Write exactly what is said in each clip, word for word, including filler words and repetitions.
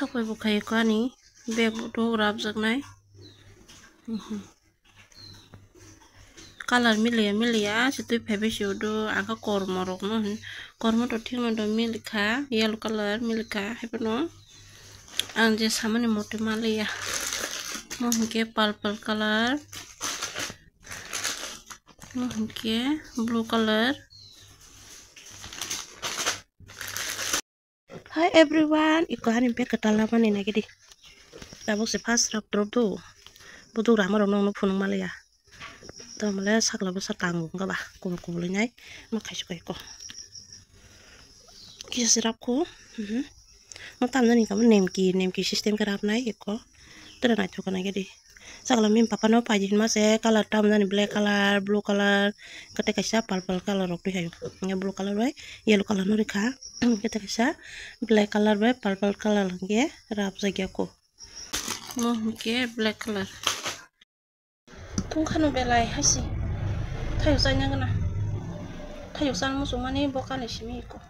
Tokoi bo khai ko ani bag bo dok rap jak nai. Mhm. Color miliya miliya se twi phai bai se udo, ang khe kormo rok no hin, kormo to thik no do milikha, yellow color milikha, hai phano ang je samani mote maliya. Mo hinkhe purple color, mo hinkhe blue color. Hi everyone, iko ani bag kwtal lamani nagidi. Tabuk se first rap drop do. Buduk rama rok nokno phunuk maliya. Tamole sakla bwsa tango wngkha ba kubul kubul wngnai ma khaisuk kha iko. Kisa se rap kho. Mhm. Mo tamjani kamo nemki nemki system khe rap nai iko. Tere naithok nagidi. Sakla mim papa no paidi hinma se color tamjani black color, blue color, kete kaisa purple color rok twi hayo. Hingke blue color bai yellow color no rikha. Kete kaisa black color bai purple color hingke rap jakya ko. Mo hingke black color. Tungkhano belai haisi. Thayuk chaina gana. Thayuk chan muchungmani bo kanwi simi iko.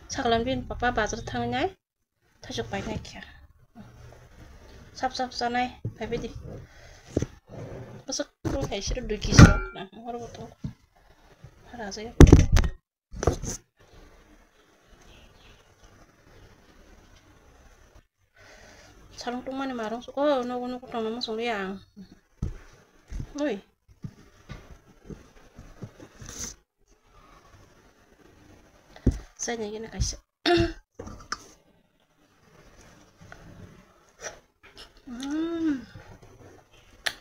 Sakla bini papa bazar thangnai. Thajok painai khe. Sap sap chanai, phaibaidi. Bwswk tong khai siro dui kisa rok na, oro bo tong. Rajayo. Sarung tongmani marung suko, nogo nogo tongma muchung liya ang. Oi. Chaina gini kaisa. Mm.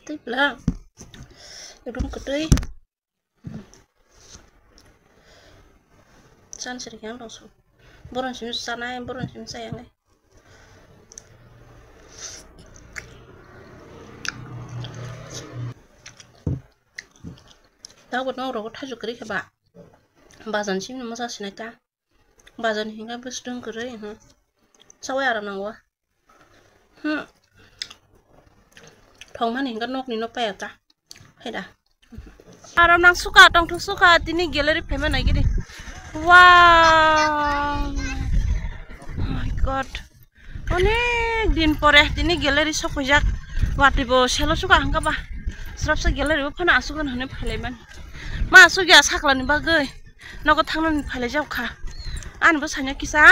Tei pla. Ekdom kwtwi. Chan siri khe ang tong su. Boron simi chanai, boron simi chaya nai. Tabuk no rogo thajok kwrwi khe ba. Bajan simi no mosa sinai ta. Bajan hinga bwswtwng kwrwi, hmm. Sawai aram nango. Hmm. Thongmani hinga nokni no paya ta. Haida. Aram nang suka, tongthok suka, tini gallery phaima nai gidi. Wow. Oh my God. Onek din pore tini gallery sokphaijak. Watwi bo selo suka hangka ba. Srapsa gallery bo phano asugwn hwnwi phailaimani. Ma asugya saklani bagwi. Nogo thangnani phailaijak kha. Ani bo saino kisa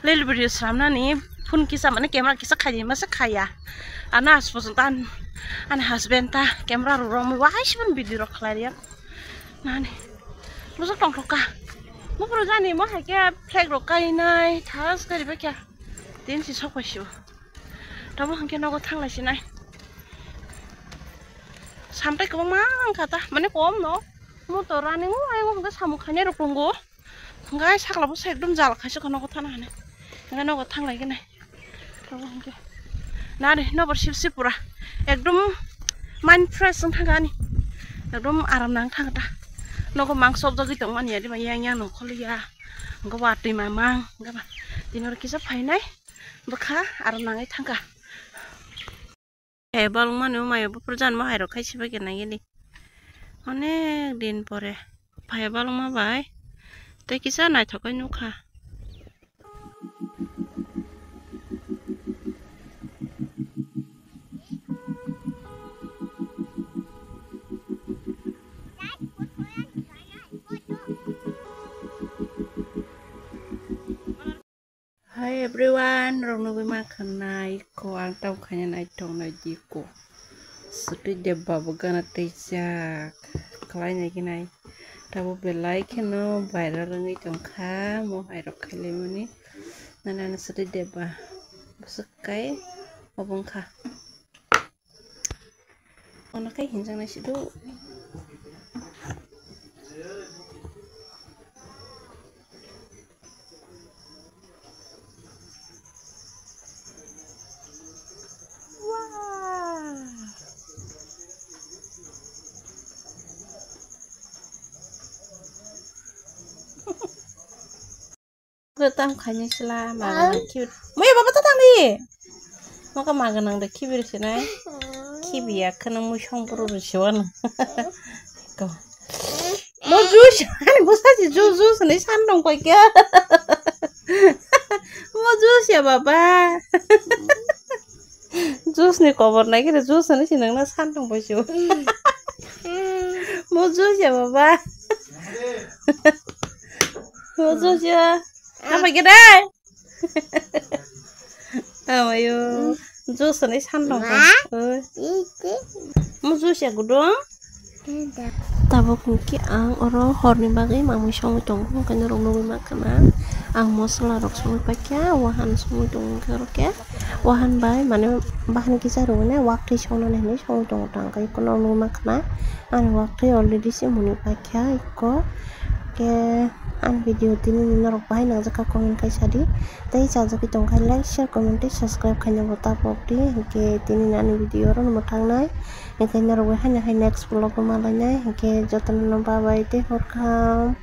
lil video sramnani phone kisa mane camera kisa khaidi masa khaya. Ana asbo ta ani husband ta camera rok romwi waisibon video rok khlai riya. Nani. Bwswk tongthok kha. Buphuru jani mo hai khe flag rok kainai thas kari bai kha. Tin si sok bai sibo. Tamo hwnkhe nogo thanglai sinai. Samtai kwbangma wngkha ta, mane kom no. Motor running o ayang hwnkhe samung khainai rok tongo. Hwnkhe sakla bwsa ekdom jal khaisa kha nogo thana hinwi. Hwnkhe nogo thanglai khe nai. Tamo hwnkhe. Nari nobar sip sip pura. Ekdom mind fresh wng thangkha ani. Ekdom aram nang thangkha ta. Nogo mang sobjagwi tongmani ya, diba yang yang nongkhor ya. Hwnkhe watwi mamang, hwnkhe ba tini oro kisa phainai. Bwkha aram nangwi thangkha. Phai balwngmani o mayo buphuru jani bo hai rok khai sibai khe nai gini. Onek din pore phai balwngma bai tei kisa naithok khe nukha. Hi everyone, rok nugui ma khwnai ko ang tamo khaina nai tong nai di ko. Sotwi debba bo gana tei jak khlai nai gini. Tabo belai kheno viral wngwi tong kha mo hai rok khailai mani. Nana no sotwi debba bwswk kai obo wng kha. Ono khe hinjaknai se do. Wow. Kwtam khaini sla maga khibi. Muya baba ta tangdi. Maka maga nang da khibi risi nai. Khibi ya khana mui song puru risi wan. Ko. Mo juice ani busa ji juice juice ni san dong koi kya. Mo Juice ya baba. Juice ni kobor nai khe juice ani sinang na san tong boisu. Mo juice ya baba. Mo juice ya. Apa gede? Amayo. Juice ani san tong. Oi. Mo juice ya gudung. Tabuk hwnkhe ang oro horni bagwi mamwi songwi tongo, hwnkhe norok nugwi mankha na ang mosola rok songwi paikha, wahan songwi tongo hwnkhe oro khe wahan bai mane bahan kisa rwgwinai waktwi songnani hinwi songwi tongo tang khe eko norok nugwi mankha na ani waktwi already se mwnwi paikha eko khe ani video tini norok bahai nangjakha comment khai sadi tei chajagwi tongkha like share comment tei subscribe khaina bo ta pokdi hwnkhe tini ani video oro mwthangnai. Hingke norok bai haino hai next vlog o malainai, hingke jotono no bye bye tei hor kaham.